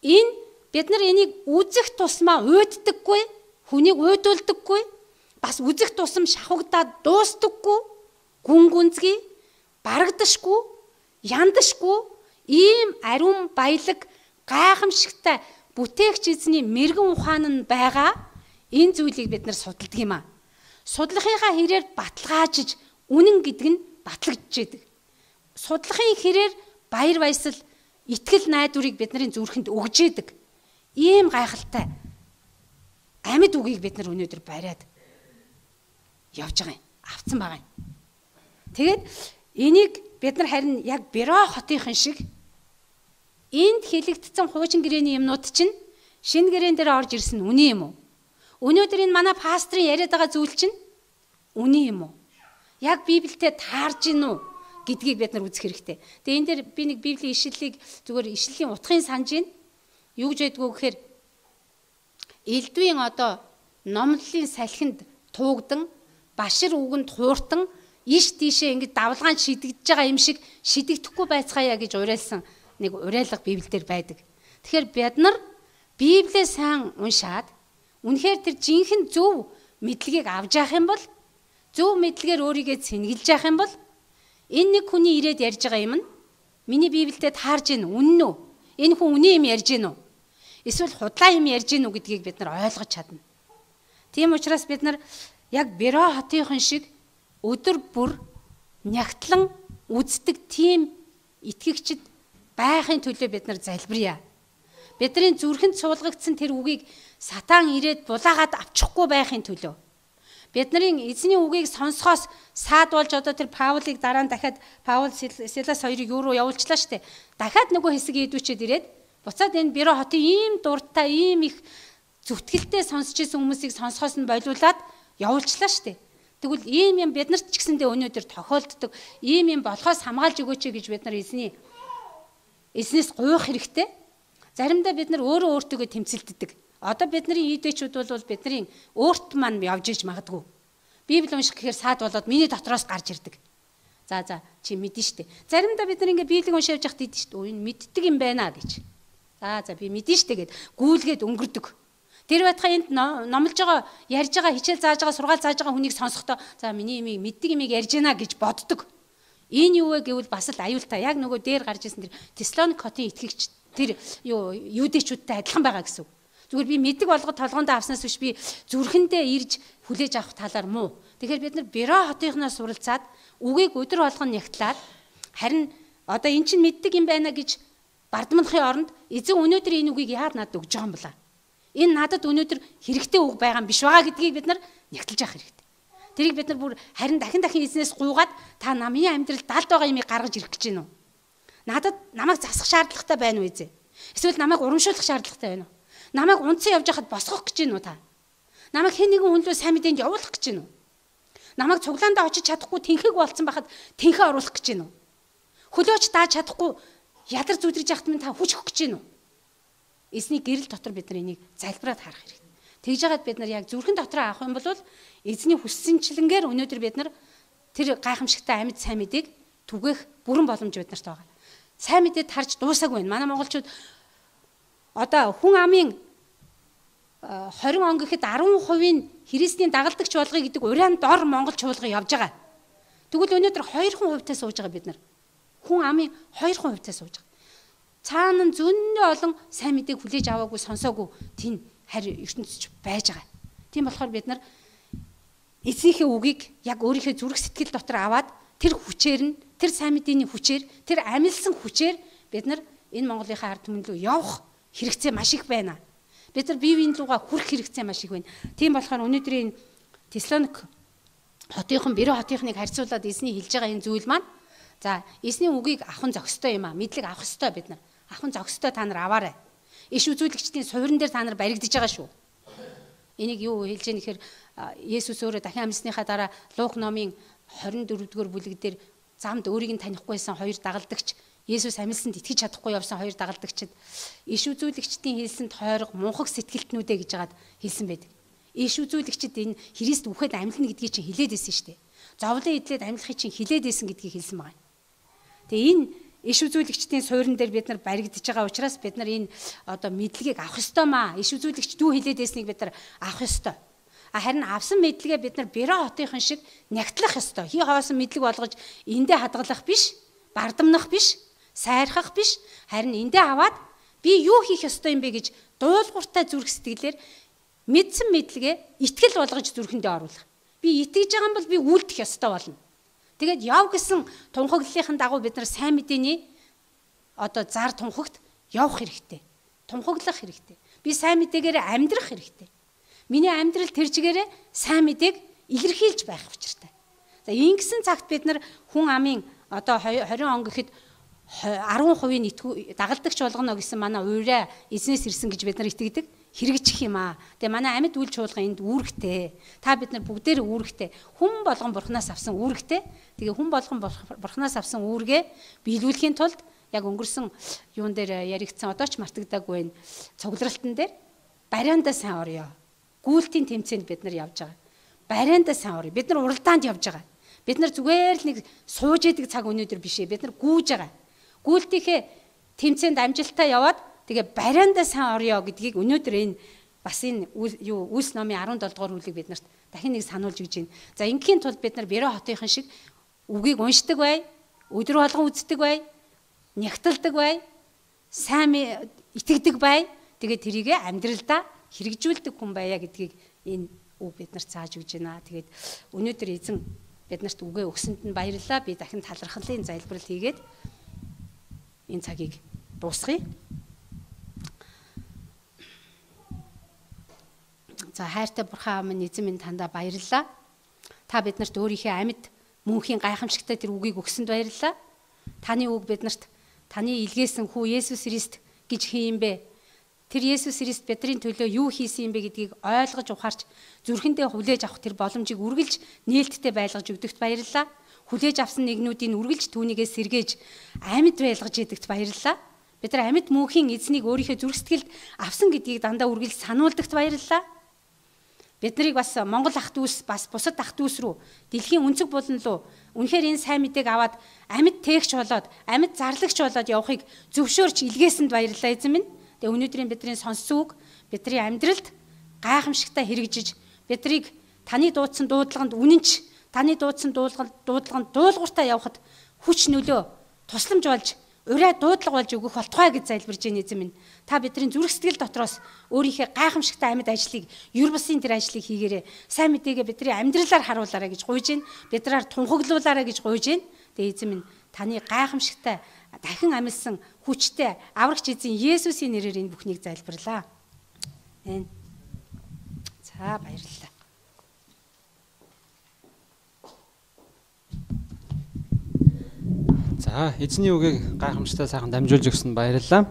Speaker 1: энэ бид нар энийг үзэх тусмаа уйддаггүй, хүнийг уйдуулдаггүй, бас үзэх тусам шавхагдаад дуустдаггүй, гүн гүнзгий, барагдашгүй, яндашгүй ийм ариун баялаг гайхамшигтай бүтээгч эзний мэрэгэн ухаан нь байгаа энэ зүйлийг бид нар судалдаг юм аа. Судлахынхаа хэрээр баталгаажиж үнэн гэдэг нь батлагдж идэг. Судлахын хэрээр баяр баясгал, итгэл найдварыг бидний зүрхэнд өгж идэг. Ийм гайхалтай амьд үгийг бид нар өнөөдөр бариад явж байгаа юм. Авцсан байгаа юм. Тэгээд энийг бид нар харин яг Беро хотынхан шиг энд хэлэгдсэн хуучин гэрээний юмнууд чинь шинэ гэрээн дээр орж ирсэн үнэн юм уу? Өнөөдөр энэ манай пастрын яриад байгаа зүйл чинь үнэн юм уу? Яг Библиэд таарж гин үү гэдгийг бид нар үзэх хэрэгтэй. Тэгээ энэ дээр би нэг Библийн ишлэлийг зүгээр ишлэлийн утгыг санаж байна. Юу гэж байдгүй гэхээр элдвийн одоо номлолын салхинд туугдан башир үгэнд хууртан иш тийшээ ингэж давлгаан шидэгдэж байгаа юм шиг шидэгдэхгүй байцгаая гэж уриалсан нэг уриалга Библиэлд байдаг. Тэгэхээр бид нар Библиэ сайн уншаад үнэхээр тэр жинхэнэ зөв мэдлэгийг авч явах юм бол зөв мэдлэгээр өөрийгөө цэнгэлж явах юм бол энэ нэг хүний ирээд ярьж байгаа юм нь миний Библиэд таарж гин үнэн үү? Энэ хүн үнэн юм ярьж гин үү? Эсвэл худлаа юм ярьж гин үү гэдгийг бид нар ойлгож чадна. Тийм учраас бид нар яг Беро хотынхон шиг өдөр бүр нягтлан үздэг тийм итгэгчид байхын төлөө бид нар залбирая. Бидний зүрхэнд суулгагдсан тэр үгийг сатан ирээд булаагаад авчихгүй байхын төлөө. Бидний эзний үгийг сонсохоос саад болж одоо тэр Паулыг дараа нь дахиад Паул Силас хоёрыг юу руу явуулчлаа штэ. Дахиад нөгөө хэсэг идүүчээд ирээд буцаад энэ Беро хотын ийм дуртай, ийм их зүтгэлтэй сонсч исэн хүмүүсийг сонсохоос нь болиулаад явуулчлаа штэ. Тэгвэл ийм юм бид нарт ч гэсэндээ өнөөдөр тохиолддог. Ийм юм болохоос хамгаалж өгөөч гэж бид нар эзнээс гуйх хэрэгтэй. Заримдаа бид нар өөрөө өөртөөгөө тэмцэлддэг. Одоо бидний идэвчүүд бол бидний өөрт маань явж иж магадгүй. Библи унших гэхээр саад болоод миний дотроос гарч ирдэг. За чи мэдэн штэ. Заримдаа бид нар ингээ библийг уншиж явж байхад идэв штэ. Өө энэ мэддэг юм байна гэж. За би мэдэн штэ гэд гүйлгээд өнгөрдөг. Тэр байтхаа энд номлож байгаа, ярьж байгаа, хичээл зааж байгаа, сургаал зааж байгаа хүнийг сонсохдоо за миний имийг мэддэг имийг ярьж байна гэж боддог. Энэ юу вэ гэвэл бас л аюултай. Яг нөгөө дээр гарч ирсэн тэр Теслоник хотын итгэгч тэр юу юудэчүүдтэй адилхан байгаа гэсэн үг. Зүгээр би мэддэг болгоод толгоондоо авснаас биш би зүрхэндээ ирж хүлээж авах талаар муу. Тэгэхээр бид нар Беро хотынхнаас суралцаад үгийг өдөр болгон нягтлаад харин одоо эн чинь мэддэг юм байна гэж бардамнахын оронд эзэн өнөөдөр энэ үгийг яад надад өгж байгаа юм болаа. Энэ надад өнөөдөр хэрэгтэй үг байгаа юм биш байгаа гэдгийг бид нар нягтлж авах хэрэгтэй. Тэрийг бид нар бүр харин дахин эзнээс гуйгаад та намын амьдрал далд байгаа юмыг гаргаж ирэх гэж байна уу? Надад намайг засах шаардлагатай байна уу эзэн? Эсвэл намайг урамшуулах шаардлагатай байна уу? Намайг унтсан явж байхад босгох гэж байна уу та? Намайг хэн нэгэн хүн лөө сайн мэдээнд явуулах гэж байна уу? Намайг цуглаандаа очиж чадахгүй тэнхэг болцсон байхад тэнхээ оруулах гэж байна уу? Хөлөөч дааж чадахгүй ядар зүдрэж яхад минь та хүч өгөх гэж байна уу? Эзний гэрэл дотор бид нар энийг залбираад харах хэрэгтэй. Тэгж яагаад бид нар яг зүрхэн дотроо авах юм бол эзний хүссэнчлэнгээр өнөөдөр бид нар тэр гайхамшигтай амьд сайн мэдээг түгээх бүрэн боломж биднэрт байгаа. Сайн мэдээд харж дуусаагүй байна. Манай монголчууд одоо хүн амын 20 он гэхэд 10% нь Христийн дагалдагч болгоё гэдэг уриан дор монгол чуулган явж байгаа. Тэгвэл өнөөдөр 2% сууж байгаа бид нар. Хүн амын 2% сууж байгаа. Цаана нь зөндөө олон сайн мэдээг хүлээж аваагүй сонсоогүй тийм харь ертөнцөд байж байгаа. Тийм болохоор бид нар эзнийхээ үгийг яг өөрийнхөө зүрх сэтгэл дотор аваад тэр хүчээр нь тэр сайн мэдээний хүчээр тэр амилсан хүчээр бид нар энэ Монголынхаа ард түмэн рүү явах хэрэгцээ маш их байна. Бид нар бие биеийн лугаа хүрэх хэрэгцээ маш их байна. Тийм болохоор өнөөдрийн Теслоник хотынхон Беро хотынхныг харьцуулаад эзний хэлж байгаа энэ зүйл маань за эзний үгийг авах нь зохистой юм аа. Мэдлэг авах ёстой бид нар. Авах нь зохистой та нар аваарай. Иш үзүүлэгчдийн суурин дээр та нар баригдаж байгаа шүү. Энийг юу хэлж яах гэхээр Есүс өөрөө дахин амьсныхаа дараа Лук номын 24-р бүлэг дээр замд өөрийг нь танихгүйсэн хоёр дагалдагч Есүс амьсанд итгэж чадахгүй явсан хоёр дагалдагчид иш үзүүлэгчдийн хэлсэнд тойрог мунхаг сэтгэлтнүүдээ гэж жагаад хэлсэн байдаг. Иш үзүүлэгчид энэ Христ үхээд амьлна гэдгийг чинь хэлээд байсан шүү дээ. Зовлон идлээд амьлахыг чинь хэлээд байсан гэдгийг хэлсэн байгаа. Тэгээ энэ иш үзүүлэгчдийн суурин дээр бид нар баригдаж байгаа учраас бид нар энэ одоо мэдлэгийг авах ёстой маа. Иш үзүүлэгч дүү хэлээд байсныг бид нар авах ёстой. А харин авсан мэдлэгээ бид нар Беро хотынхон шиг нягтлах ёстой. Хий хоосон мэдлэг болгож эндээ хадгалах биш, бардамнах биш, сайрхах биш. Харин эндээ аваад би юу хийх ёстой юм бэ гэж дуулууртай зүрх сэтгэлээр мэдсэн мэдлэгээ итгэл болгож зүрхэндээ оруулах. Би итгэж байгаа юм бол би үйлдэх ёстой болно. Тэгээд яв гэсэн тунхаглалын дагуу бид нар сайн мэдээний одоо зар тунхагт явах хэрэгтэй. Тунхаглах хэрэгтэй. Би сайн мэдээгээр амьдрах хэрэгтэй. Миний амьдрал тэр чигээрээ сайн мэдээг илэрхийлж байх учиртай. За ингэсэн цагт бид нар хүн амын одоо 20 он гэхэд 10% нь дагалдагч болгоно гэсэн манай уурай эзнээс ирсэн гэж бид нар итгэдэг. Хэрэгжих юм аа. Тэгээ манай амьд үйл чуулган энд үүрэгтэй. Та бид нар бүгдээр үүрэгтэй. Хүн болгон бурхнаас авсан үүрэгтэй. Тэгээ хүн болгон бурхнаас авсан үүргээ биелүүлэхийн тулд яг өнгөрсөн юун дээр яригдсан одоо ч мартагдаагүй энэ цугларалтан дээр бариандаа сайн орё. Гүйлтийн тэмцээнд бид нар явж байгаа. Бариандаа сайн орё. Бид нар уралдаанд явж байгаа. Бид нар зүгээр л нэг сууж идэг цаг өнөөдөр биш ээ. Бид нар гүйж байгаа. Гүйлтийнхээ тэмцээнд амжилттай яваад тэгээ бариандаа сайн орё гэдгийг өнөөдөр энэ бас энэ юу Үйлс номын 17 дугаар бүлгийг бид нарт дахин нэг сануулж өгч байна. За ингийн тулд бид нар Беро хотынхон шиг үгийг уншдаг бай, өдөр болгон үздэг бай, нягталдаг бай, сайн итгэдэг бай. Тэгээ тэрийг амьдралдаа хэрэгжүүлдэг хүн байя гэдгийг энэ үг бид нарт зааж өгч байна. Тэгээд өнөөдөр эзэн бид нарт үгээ өгсөнд нь баярлалаа. Би дахин талархлын залбирал хийгээд энэ цагийг дуусгая. За хайртай бурхан аав минь эзэн минь таньдаа баярлалаа. Та биднэрт өөрийнхөө амьд мөнхийн гайхамшигтай тэр үгийг өгсөнд баярлалаа. Таны үг биднэрт таны илгээсэн хүү Есүс Христ гэж хин юм бэ? Тэр Есүс Христ бидний төлөө юу хийсэн юм бэ гэдгийг ойлгож ухаарч зүрхэндээ хүлээж авах тэр боломжийг үргэлж нээлттэй байлгаж өгдөгт баярлалаа. Хүлээж авсан нэгнүүдийг үргэлж түүнийгээ сэргээж амьд байлгаж идэгт баярлалаа. Бид нар амьд мөнхийн эзнийг өөрийнхөө зүрх сэтгэлд авсан гэдгийг дандаа үргэлж сануулдагт баярлалаа. Бид нарыг бас Монгол ах дүүс бас бусад ах дүүс рүү дэлхийн өнцөг булан руу үнэхээр энэ сайн мэдээг аваад амьд тээгч болоод амьд зарлагч болоод явахыг зөвшөөрч илгээсэнд баярлалаа эзэн минь. Тэгээ өнөөдрийн бидний сонссон үг бидний амьдралд гайхамшигтай хэрэгжиж биднийг таны дуудсан дуудлаганд үнэнч таны дуудсан дуудлаганд дуулууртай явахад хүч нөлөө тусламж болж урай дуудлага болж өгөх болтугай гэж залбирж байна эзэн минь. Та бидний зүрх сэтгэл дотроос өөрийнхөө гайхамшигтай амьд ажлыг, ер бусын тэр ажлыг хийгээрэй. Сайн мэдээгээ бидний амьдралаар харуулаарай гэж гуйж байна. Бидраар тунхаглуулаарай гэж гуйж байна. Тэгээ эзэн минь таны гайхамшигтай дахин амилсан хүчтэй аврагч эзэн Есүсийн нэрээр энэ бүхнийг залбирлаа. Амен. За баярлалаа.
Speaker 2: За эзний үгийг гайхамшигтай сайхан дамжуулж өгсөнд баярлалаа.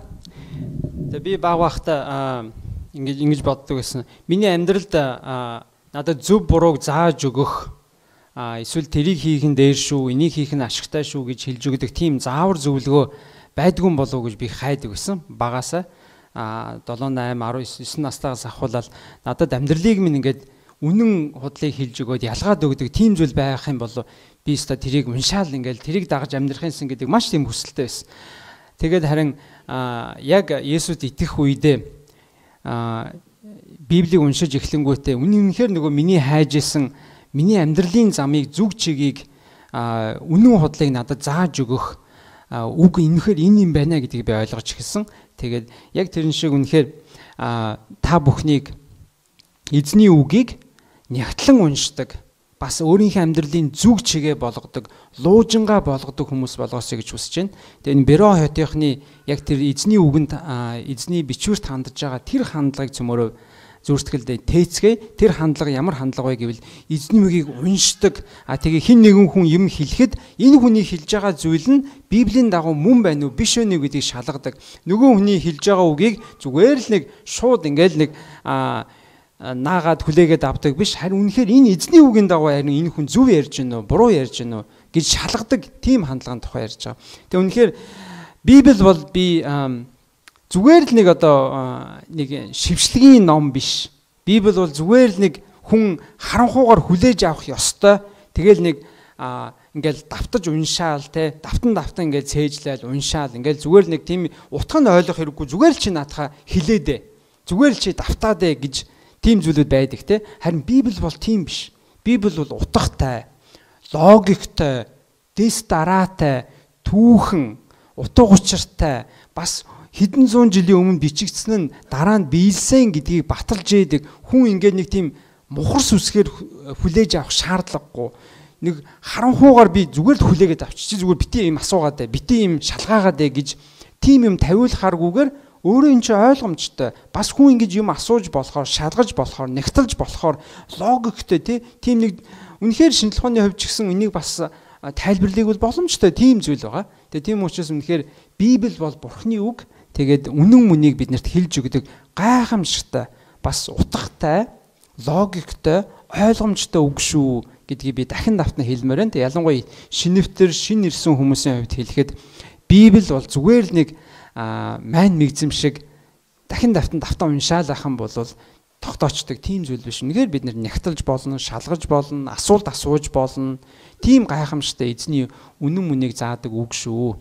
Speaker 2: Тэгээ би баг байхдаа ингэж боддог байсан. Миний амьдралд надад зөв бурууг зааж өгөх эсвэл тэрийг хийх нь дээр шүү, энийг хийх нь ашигтай шүү гэж хэлж өгдөг тийм заавар зөвлөгөө байдгүй болов уу гэж би хайдаг байсан. Багасаа 7 8 19 9 настайгаас ахуулаад надад амьдралыг минь ингээд үнэн худлыг хэлж өгөөд ялгаад өгдөг тийм зүйл байх юм бол би өста тэрийг уншаал ингээл тэрийг дагаж амьдрах юмсан гэдэг маш тийм хүсэлтэй байсан. Тэгээд харин яг Есүст итгэх үедээ Библийг уншиж эхлэнгүүтээ үнэхээр нөгөө миний хайж исэн миний амьдралын замыг зүг чигийг үнэн худлыг надад зааж өгөх үг үнэхээр энэ юм байна гэдгийг би ойлгож эхэлсэн. Тэгээд яг тэрэн шиг үнэхээр та бүхнийг эзний үгийг нягтлан уншдаг, бас өөрийнхөө амьдралын зүг чигээ болгодог, луужингаа болгодог хүмүүс болгоосэй гэж хүсэж байна. Тэгээ энэ Беро хотынхны яг тэр эзний үгэнд эзний бичвэрт хандж байгаа тэр хандлагыг цөмөрөө зүртгэлдээ тээцгээе. Тэр хандлага ямар хандлага вэ гэвэл эзний үгийг уншдаг. Тэгээ хэн нэгэн хүн юм хэлэхэд энэ хүний хэлж байгаа зүйл нь Библийн дагуу мөн байна уу, биш үү гэдгийг шалгадаг. Нөгөө хүний хэлж байгаа үгийг зүгээр л нэг шууд ингээл нэг наагаад хүлээгээд авдаг биш. Харин үнэхээр энэ эзний үгийн дагуу харин энэ хүн зөв ярьж байна уу, буруу ярьж байна уу гэж шалгадаг тийм хандлагын тухай ярьж байгаа. Тэгээ үнэхээр Библи бол би зүгээр л нэг одоо нэг шившлэгийн ном биш. Библи бол зүгээр л нэг хүн харанхуугаар хүлээж авах ёстой. Тэгэл нэг ингээл давтаж уншаал те, давтан давтан ингээл цээжлээл уншаал ингээл зүгээр л нэг тийм утга нь ойлгох хэрэггүй. Зүгээр л чи наадхаа хилээдэ. Зүгээр л чи давтаадэ гэж тийм зүйлүүд байдаг те. Харин Библи бол тийм биш. Библи бол утгатай, логиктой, дэс дараатай, түүхэн, утга учиртай, бас хэдэн зуун жилийн өмнө бичигдсэн нь дараа нь биелсэн гэдгийг баталж яадаг. Хүн ингээд нэг тийм мухар сүсгээр хүлээж авах шаардлагагүй. Нэг харанхуугаар би зүгээр л хүлээгээд авчи. Чи зүгээр бити юм асуугаад бай, бити юм шалгаагаад бай гэж тийм юм тавиулахааргүйгээр өөрөө энэ чинь ойлгомжтой. Бас хүн ингэж юм асууж болохоор, шалгаж болохоор, нэгтэлж болохоор логиктой тийм нэг үнэхээр шинжлэх ухааны хувьд ч гэсэн энийг бас тайлбарлыг бол боломжтой тийм зүйл байгаа. Тэгээ тийм учраас үнэхээр Библи бол Бурхны үг. Тэгээд үнэн мөнийг биднэрт хэлж өгдөг гайхамшигтай, бас утгатай, логиктой, ойлгомжтой үг шүү гэдгийг би дахин давтан хэлмээр байна. Тэгээ ялангуяа шинэвтер, шинэ ирсэн хүмүүсийн хувьд хэлэхэд Библи бол зүгээр л нэг майн мэгзэм шиг дахин давтан давтан уншаалах юм бол тогтоочдөг тийм зүйл биш. Үнэхээр бид нэр нягталж болно, шалгаж болно, асуулт асууж болно. Тийм гайхамшигтай эзний үнэн мөнийг заадаг үг шүү.